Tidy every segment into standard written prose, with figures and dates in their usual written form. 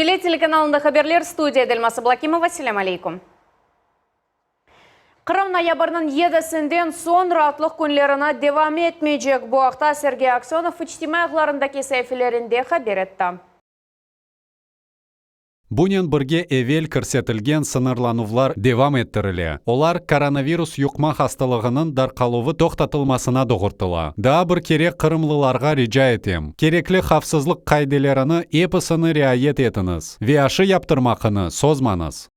Millet telekanalında haberler, studiyada Elmaz Ablakimova, selâm aleykum. Qırım noyabrniñ yedisinden soñ raatlıq künlerini devam etmeycek. Bu aqta Sergey Aksönov içtimaiy ağlarındaki saifelerinde haber etti. Bunen birge evel kirsetilgen sıñırlanuvlar devam ettirile, olar koronavirus yuqma hastalığınıñ darqaluvı toqtatılmasına doğurtıla. Daa bir kere qırımlılarğa rica etem, kerekli havfsızlıq qaidelerini episini riayet etiñiz ve aşı yaptırmaqını sozmañız.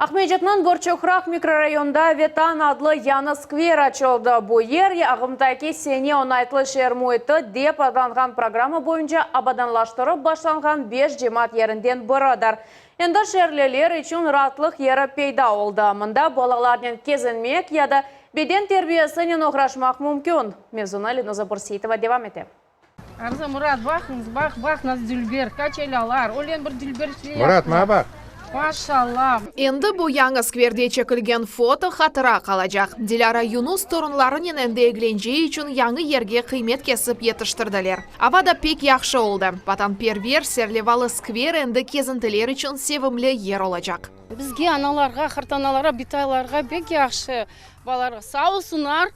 Aqmescitniñ Borçoqraq mikrorayonında Vetan adlı yañı skver açıldı. Bu yer ağımdaki sene Oñaytlı şeer müiti dep adlanğan programma boyunca abadanlaştırıp başlanğan beş cemaat yerinden biridir. Endi şeerliler içün raatlıq yeri peyda oldı, mında balalarnen kezinmek ya da beden terbiyesinen oğraşmaq mümkün. Mevzunı Lenuza Bürseitova devam ete. Arzı, Murat, baqıñız, baq, baq, nasıl dülber, kaçelâlar, ölen bir dülber şey Murat, maña baq. Maşallah. Endi bu yañı skverde çekilgen foto hatıra qalacaq. Dilâra Yunus torunlarınen endi eglence içün yañı yerge qıymet kesip yetiştirdiler. Ava da pek yahşı oldı. Vatanperver serlevalı skver endi kezintiler içün sevimli yer olacaq. Bizge, analarğa, qartanalarğa, bitaylarğa pek yahşı. Balalarğa sağ olsunlar.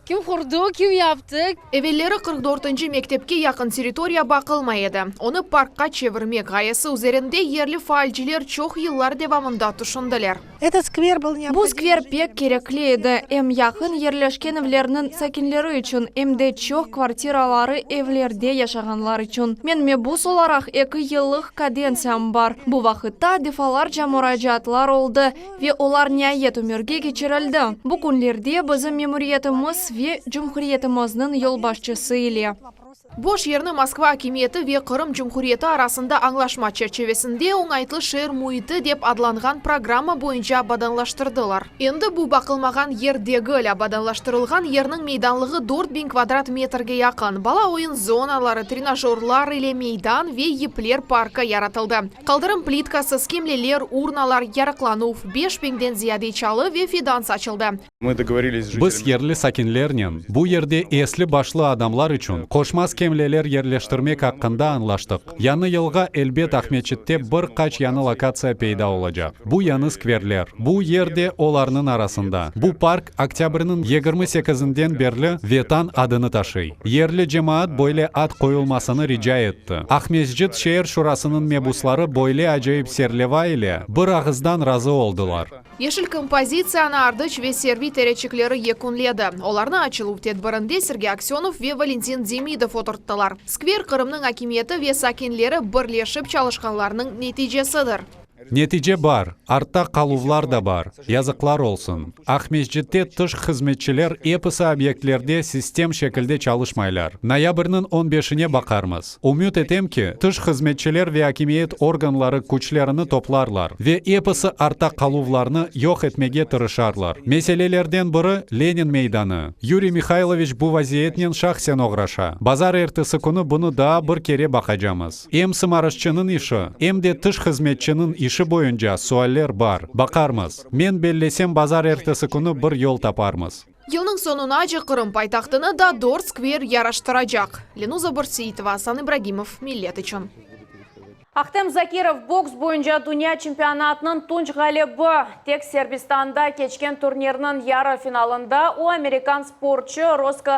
Kim qurdı, kim yaptı? Evelleri 44-nci mektepke yaqın territoriya baqılmay edi. Onı parkqa çevirmek ğayesi üzerinde yerli faalciler çoq yıllar devamında tüşündiler. Bu skver pek kerekli edi, em yaqın yerleşken evlerniñ sakinleri içün, em de çoq kvartiraları evlerde yaşağanlar içün. Men mebus olaraq eki yıllıq kadentsiyam bar, bu vaqıtta defalarca muracaatlar oldı, Ve olar niayet ömürge keçirildi. Bu künlerde bizim memuriyetimiz ve cumhuriyetimizniñ yolbaşçısı ile. Boş yerni Moskva akimiyeti ve Qırım Cumhuriyeti arasında añlaşma çerçivesinde Oñaytlı şeer müiti dep adlanğan programma boyunca abadanlaştırdılar. Endi bu baqılmağan yer degil, abadanlaştırılğan yerniñ meydanlığı 4000 kvadrat metrge yaqın, bala oyun zonaları, trenajörlar ile meydan ve yipler parkı yaratıldı. Qaldırım plitkası, skemleler, urnalar, yarıqlanuv, 5000-den ziyade çalı ve fidan saçıldı. Biz yerli sakinlernen bu yerde esli-başlı adamlar içün qoşma skemleler yerleştirmek aqqında añlaştıq. Yañı yılğa elbet Aqmeçitte bir qaç yañı lokatsiya peyda olacaq. Bu yañı skverler. Bu yer de olarnıñ arasında. Bu park oktâbrniñ 28-inden berli Vetan adını taşıy. Yerli cemaat böyle ad qoyulmasını rica etti. Aqmescit şeer şurasınıñ mebusları böyle acayip serleva ile bir ağızdan razı oldılar. Yeşil kompozitsiyanı ardıç ve servi tereçikleri yekünledi. Olarnı açıluv tedbirinde Sergey Aksönov ve Valentin Demidov oturttılar. Skver Qırımnıñ akimiyeti ve sakinleri birleşip çalışqanlarınıñ neticesidir. Netice bar, artta qaluvlar da bar, yazıqlar olsun. Aqmescitte tış hızmetçiler episi obyektlerde sistem şekilde çalışmaylar. Noyabrniñ on beşine baqarmız. Ümüt etem ki, tış hızmetçiler ve akimiyet organları küçlerini toplarlar ve episi artta qaluvlarnı yoq etmege tırışarlar. Meselelerden biri, Lenin meydanı. Yuriy Mihayloviç bu vaziyetnen şahsen oğraşa. Bazarertesi künü bunı daa bir kere baqacamız. Em sımarışçınıñ işi, em de tış hızmetçiniñ işi boyunca sualler bar. Baqarmız. Men bellesem bazarertesi künü bir yol taparmız. Yılnıñ soñunace Qırım paytahtını da dört skver yaraştıracaq. Lenuza Börseitova, Asan İbragimov, Millet içün. Ahtem Zakirov, boks boyunca dünya çempionatınıñ tunç ğalibi. Tek Serbistanda keçken turnirniñ yarı finalında o amerikan sportçu Rosko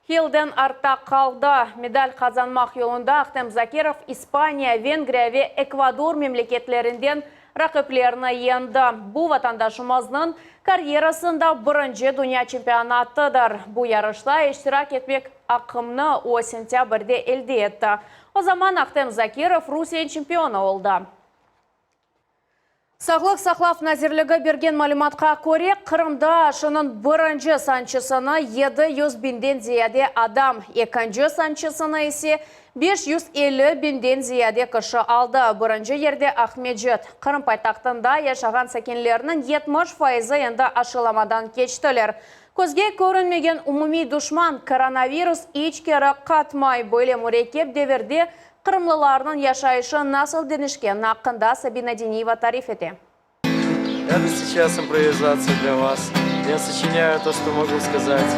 Hillden artta qaldı. Medal qazanmaq yolunda Ahtem Zakirov İspaniya, Vengriya ve Ekvador memleketlerinden raqiplerini yeñdi. Bu, vatandaşımıznıñ karyerasında birinci dünya çempionatıdır. Bu yarışta iştirak etmek aqqımnı o sentâbrde elde etti. O zaman Ahtem Zakirov Rusiye çempionı oldı. Sağlıq saqlav nazirligi bergen malümatqa köre, Qırımda aşınıñ birinci sançısını 700 biñden ziyade adam, ekinci sançısını ise 550 biñden ziyade kişi aldı. Birinci yerde Aqmescit. Qırım paytahtında yaşağan sakinlerniñ 70 faizi endi aşılamadan keçtiler. Közge körünmegen umumiy duşman, koronavirus iç keri qatmay. Böyle mürekkep devirde Qırımlılarnıñ yaşayışı nasıl deñişkeni aqqında Sabina Deniyeva tarif ete. Это сейчас импровизация для вас. Я сочиняю то, что могу сказать,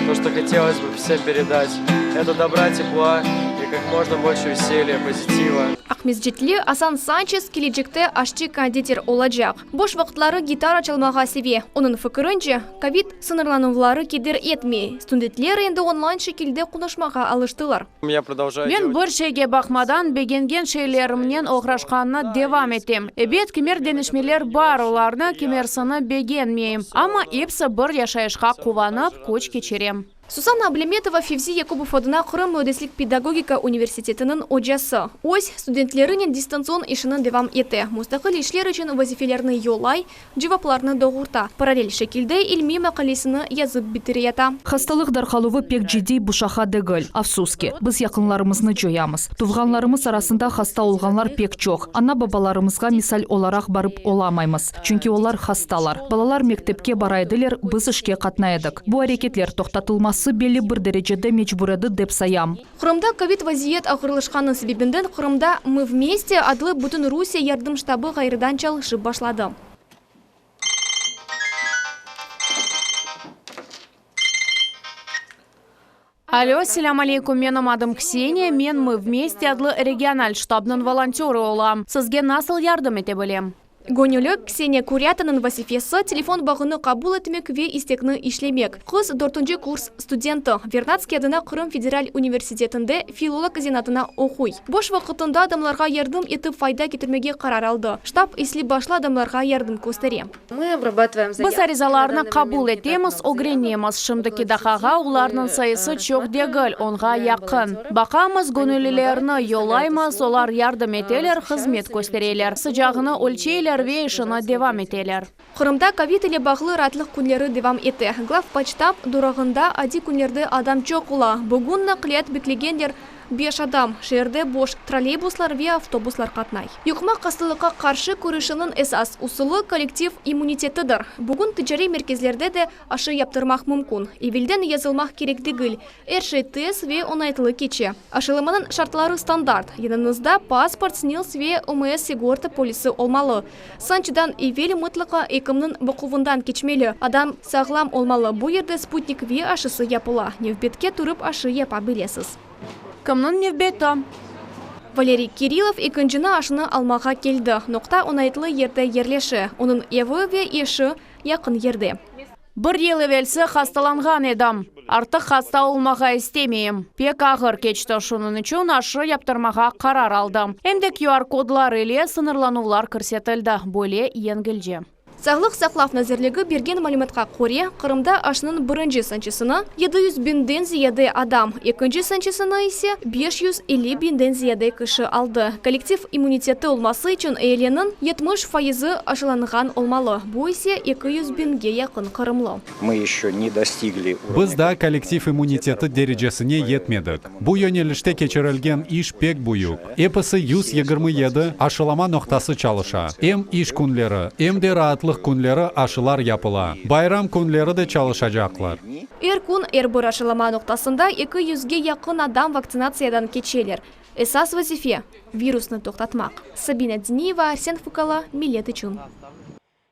то, что хотелось бы всем передать. Это добра, тепла и. Как можно больше веселья, позитива. Aqmescitli Asan Sançes kelecekte aşçı-konditer olacaq. Boş vaqıtları gitara çalmağa seve. Onıñ fikirince, kovid sıñırlanuvları keder etmey, studentler endi onlayn şekilde qonuşmağa alıştılar. Men bir şeyge baqmadan, begengen şeylerimnen oğraşqanını devam etem. Ebet, kimer deñişmeler bar, olarnı kimersini begenmeyim, amma episi bir yaşayışqa quvanıp, küç keçirem. Susanna Ablâmetova Fevzi Yakubov adına Qırım müendislik-pedagogika universitetiniñ ocası. Öz studentlerinen distantsion işini devam ete, mustaqil işler içün vazifelerni yollay, cevaplarnı doğurta, parallel şekilde ilmiy maqalesini yazıp bitireyata. Hastalıq darqaluvı pek ciddiy bu şaqa degil. Afsus ki, biz yaqınlarımıznı coyamız. Tuvğanlarımız arasında hasta olğanlar pek çoq. Ana-babalarımızğa misal olaraq barıp olamaymız, çünki olar hastalar. Balalar mektepke bara ediler, biz işke qatnay edik. Bu areketler toqtatılması belli bir derecede mecbur edi dep sayam. Qırımda kovid vaziyet ağırlaşqanı sebebinden Qırımda Mı vmeste adlı Bütün Rusiye yardım ştabı ğayrıdan çalışıp başladı. Alo, selâm aleyküm, menim adım Kseniya, men Mı vmeste adlı regional ştabnıñ volontörı olam. Sizge nasıl yardım ete bilem? Göñülli Kseniya Kurâtanıñ vazifesi, telefon bağını qabul etmek ve istekni işlemek. Qız dörtünci kurs studenti, Vernadskiy adına Qırım federal universitetinde filolog zenaatına oquy. Boş vaqıtında adamlarğa yardım etip fayda ketirmege qarar aldı. Ştab esli-başlı adamlarğa yardım köstere. Biz arizalarnı qabul etemiz, ögrenemiz. Şimdiki daqağa olarnıñ sayısı çoq degil, onğa yaqın. Baqamız, göñüllilerni yollaymız, olar yardım eteler, hızmet köstereler, sıcağını ölçeyler ve işini devam eteler. Qırımda kovid ile bağlı raatlıq künleri devam ete. Glavpoçtamt durağında adiy künlerde adam çoq ola. Bugün naqliyat beklegenler Beş adam, şeerde boş trolleybuslar ve avtobuslar qatnay. Yuqmaq hastalıqqa qarşı küreşiniñ esas usulı, kollektiv immunitetidir. Bugün ticariy merkezlerde de aşı yaptırmaq mümkün. Evelden yazılmaq kerek degil, er şey tez ve oñaytlı keçe. Aşılamanıñ şartları standart, yanıñızda pasport, SNİLS ve UMS sigorta polisi olmalı. Sançıdan evel mıtlaqa ekimniñ baquvından keçmeli, adam sağlam olmalı, bu yerde Sputnik V aşısı yapıla, nevbetke turıp aşı yapa bilesiz. Kimniñ nevbeti? Valeriy Kirillov ekincini aşını almağa keldi. Noqta oñaytlı yerde yerleşe, onıñ evi ve işi yaqın yerde. Bir yıl evelsi hastalanğan edim. Artıq hasta olmağa istemeyim. Pek ağır keçti, şunıñ içün aşı yaptırmağa qarar aldım. Em de QR-kodlar ile sıñırlanuvlar kirsetildi, böyle yengilce. Sağlıq saqlav nazirligi bergen malümatqa köre, Qırımda aşınıñ birinci sançısını 700 biñden ziyade adam, ekinci sançısını ise 550 biñden ziyade kişi aldı. Kollektiv immuniteti olması içün ealeniñ 70 fayızı aşılanğan olmalı, bu ise 200 biñge yaqın qırımlı. Biz daa kollektiv immuniteti derecesine yetmedik. Bu yönelişte keçirilgen iş pek büyük. Episi 127 aşılama noqtası çalışa. Em iş künleri, em de raatlıq künleri aşılar yapıla. Bayram künleri de çalışacaqlar. Er kün er bir aşılama noqtasında eki yüzge yaqın adam vaktsinatsiyadan keçeler. Esas vazife, virusnı toqtatmaq. Sabina Diniyeva, Arsen Fukala, Millet içün.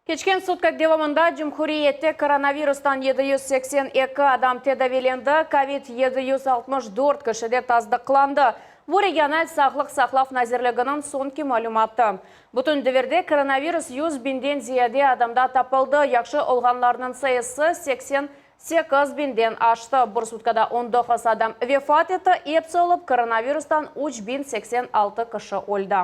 Keçken sutka devamında cumhuriyette koronavirustan 782 adam tedaviylendi, kovid 764 kişide tasdıqlandı. Bu regional Sağlıq saqlav nazirliginiñ soñki malümatı. Bütün devirde koronavirus 100 biñden ziyade adamda tapıldı, yahşı olğanlarnıñ sayısı 88 biñden aştı. Bir sutkada 19 adam vefat etti, episi olıp koronavirustan 3086 kişi öldi.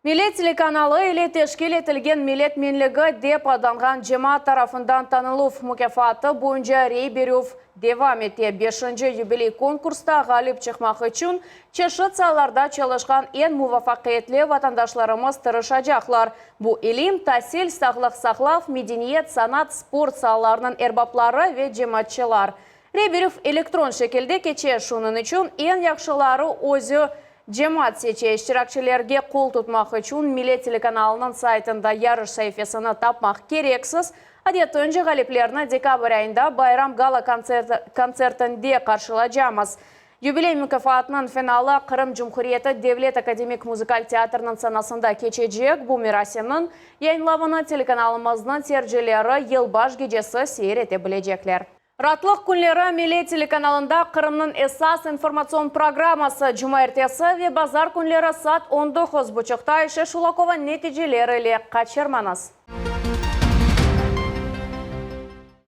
Millet telekanalı ile teşkil etilgen Millet menligi dep adlanğan cemaat tarafından tanıluv mukâfatı boyunca rey berüv devam ete. Beşinci yubiley konkursta ğalip çıqmaq içün çeşit saalarda çalışqan eñ muvafaqiyetli vatandaşlarımız tırışacaqlar. Bu ilim, tasil, sağlıq saqlav, medeniyet, sanat, sport saalarınıñ erbapları ve cemaatçılar. Rey berüv elektron şekilde keçe, şunıñ içün eñ yahşıları özü cemaat seçe. İştirakçilerge qol tutmaq içün Millet telekanalınıñ saytında yarış saifesini tapmaq kereksiz. Adetince ğaliplerni dekabr ayında bayram gala-kontsertinde qarşılacamız. Yubiley mukâfatınıñ finalı Qırım Cumhuriyeti Devlet akademik muzıkal teatriniñ sanasında keçecek. Bu merasimniñ yayınlavını telekanalımıznıñ seyircileri yılbaş gecesi seyir ete bilecekler. Raatlıq künleri Millet telekanalında Qırımnıñ esas informatsion programması cumaertesi ve bazar künleri saat on doquz buçuqta Ayşe Şulakova neticeler ile qaçırmañız.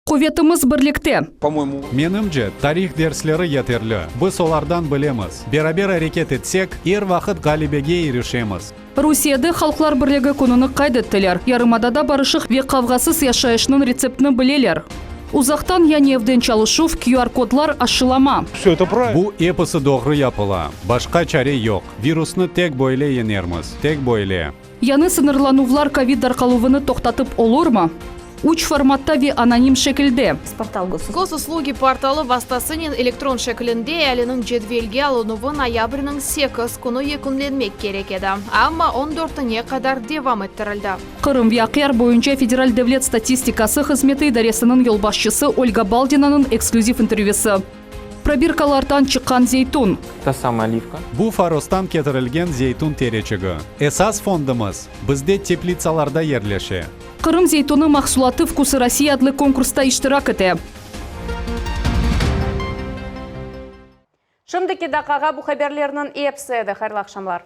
Quvetimiz birlikte! Menimce, tarih dersleri yeterli, biz olardan bilemiz, beraber areket etsek, er vaqıt ğalebege irişemiz. Rusiyede Halqlar birligi kününi qayd ettiler. Yarımadada barışıq ve qavğasız yaşayışnıñ retseptini bileler. Uzaqtan, yani evden çalışuv, QR-kodlar, aşılama. Bu episi doğru yapıla. Başqa çare yoq. Virusnı tek böyle yeñermiz. Tek böyle. Yañı sıñırlanuvlar kovid darqaluvını toqtatıp olurmı? Üç formatta ve anonim şekilde. Gosuslugi portalı vastasınen elektron şeklinde ealiniñ cedvelge alınuvı noyabrniñ sekiz künü yekünlenmek kerek edi, amma on dörtüne qadar devam ettirildi. Qırım ve Aqyar boyunca Federal devlet statistikası hızmeti idaresiniñ yolbaşçısı Olga Baldinanıñ eksklüziv intervyüsi. Probirkalardan çıqqan zeytun. Ta samaya olivka. Bu Farostan ketirilgen zeytun tereçigi. Esas fondumız bizde teplitsalarda yerleşe. Qırım zeytunı mahsulatı Vkusı Rossii adlı konkursta iştirak ete. Şimdiki daqqağa bu haberlerniñ episi edi. Hayırlı aqşamlar.